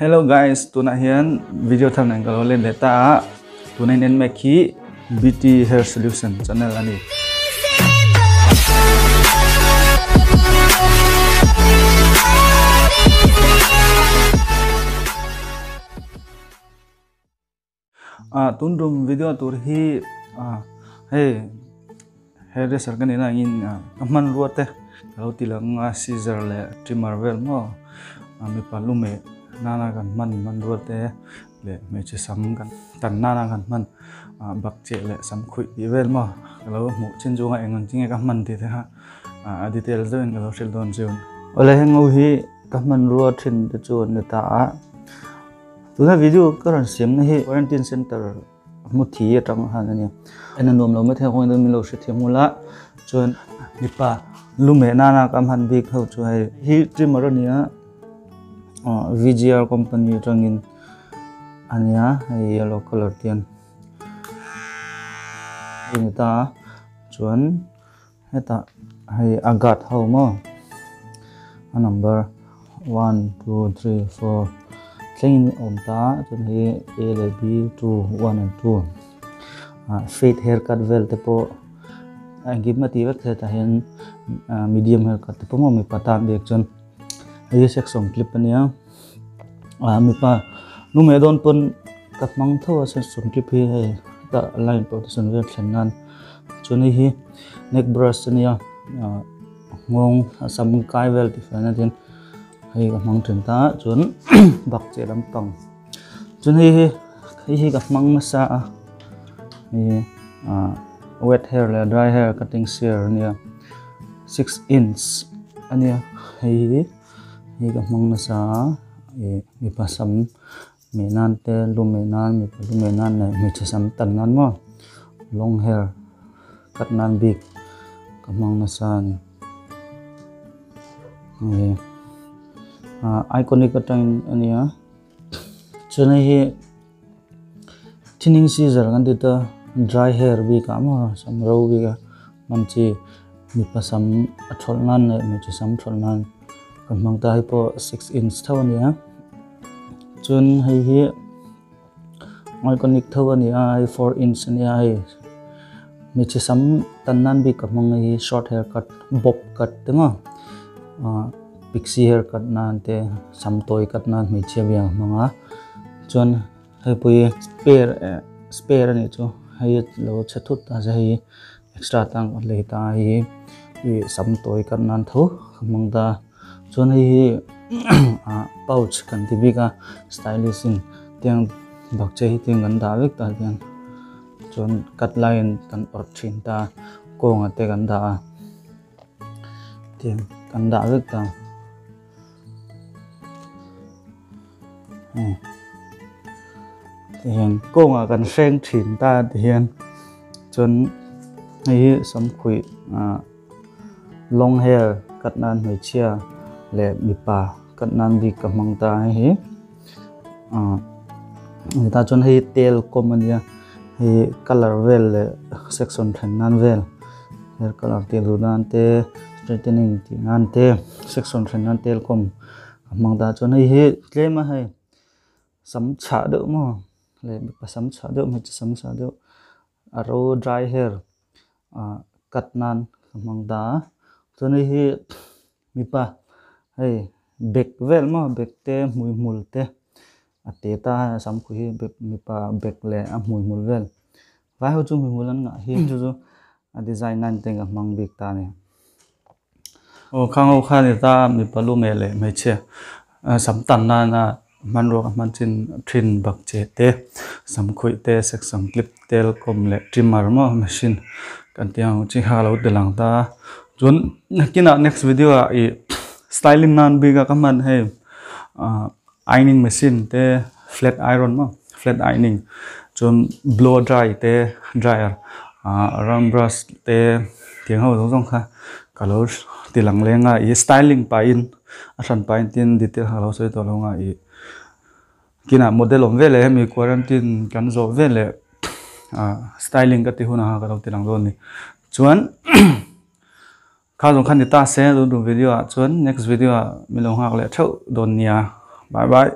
Hello guys, tunah hian video thar nen ka lo let leh ta a, tuna in en mek hi BT Hair Solution channel a ni. Ah tun tum video tur hi ah hei hairdresser ka nihna angin ka hmanrua te ka lo ti lang a scissor leh trimmer vel maw mipa lu meh nana kan hman hmanrua te leh hmeichhe sam kan tan nana kan hman ah bak cheh leh sam khuih tih vel maw ka lo hmuh chin chunga eng ang chi nge ka hman tih te kha ah a detail deuhin ka lo hrilh dawn chiu. Awle heng ho hi ka hmanrua thin te chu an ni ta a. Tuna video ka rawn siamna hi quarantine center hmu thi atang han a ni. En a nuam lo mai thei a kawngin min lo hre thiam nghulh a, chuan mipa lu meh nana ka hman bik ho chu hei hi trimmer a ni a, VGR company atangin a ni a, hei yellow colour te hian a ni ta a, chuan hetah hei a guard ho maw a number 1 2 3 4 thlengin a awm ta a chuan hei A leh B 2 1 and 2 ah fade hair cut vel te pawh a engkim a tih vek thei tah hian medium hair cut te pawh maw mipa tan bik chuan hei hi section clip a nia ah mipa nu meh dawn pawn ka hmang tho a section clip hi hei hetah line pawh te sawn vel thlen nan chuan hei hi neck brush a nia ah nghawng a sam kai vel ti fai na tin hei ka hmang thin ta chuan bak che lampang chuan hei hi hei hi ka hmang nasa a hei ah wet hair leh dry hair cutting shear ania 6 inch ania hei hi hei ka hmang nasa a ih mipa sam meh nan te lu meh nan mipa lu meh nan leh hmeichhe sam tan nan maw long hair cut nan bik ka hmang nasa a ni hei ah iconic atangin a ni a chuan hei hi thinning scissor kan ti ta dry hair bik ah maw sam ro bik a hman chi mipa sam a thawlh nan leh hmeichhe sam thawlh nan ka hmang ta hei pawh 6 inch tho a ni a chuan hei hi iconic tho a ni a hei 4 inch a ni a hei hmeichhe sam tan nan bik ka hmang hei hi short hair cut bob cut te maw ah pixie hair cut nan te sam tawi cut nan hmeichhia biang a hmang a chuan hei pawh hi spare eh spare a nih chu hei lo chhe thut ta se hei extra tan ka lei ta hei hi ih sam tawi cut nan tho ka hmang ta chuan hei hi ah pouch kan ti bik a stylish in tiang bakcheh hi tiang kan dah vek tah hian chuan cut laiin kan awrh thin ta kawnga te kan dah a tiang kan dah vek ta tihian kawnga kan hreng thin ta tihian chuan hei hi samkhuih ah long hair cut nan hmeichhia leh mipa cut nan bik ka hmang ta hei hi ah tah chuan hei tel kawm a nia hei colour vel leh section then nan vel hair colour tih duh nan te straightening tih nan te section then nan tel kawm ka hmang ta chuan hei hi tlem a hei sam chhah deuh maw leh mipa sam chhah deuh hmeichhe sam chhah deuh a ro dry hair ah cut nan ka hmang ta a chuan hei hi mipa hei bag vel maw bag te hmui hmul te a te ta a sam khuh hi mipa bag leh a hmui hmul vel vai ho chu hmui hmul an ngah hi chu chu a design nan te ka hmang bik ta a ni aw khang ho khan i ta mipa lu meh leh hmeichhia sam tan nana hmanrua ka hman chin thin bak che te sam khuih te section clip tel kawm leh trimmer maw machine kan tih ang chi kha a lo ti lang ta a chuan nakinah next video ah ih styling nan bik a ka hman hei ah ironing machine te flat iron maw flat ironing chuan blow dry te dryer ah round brush te tiang ho zawng zawng kha ka lo ti lang leng a ih styling pahin a hran pahin tin detail kha ka lo sawi tawh lo ang a ih kinah model awm veleh hemi quarantine kan zawh veleh ah styling ka ti hunah kha ka lo ti lang dawn a ni chuan kha zawng kha ni ta se tun tum video ah chuan next video ah min lo nghak leh theuh dawn nia bye bye.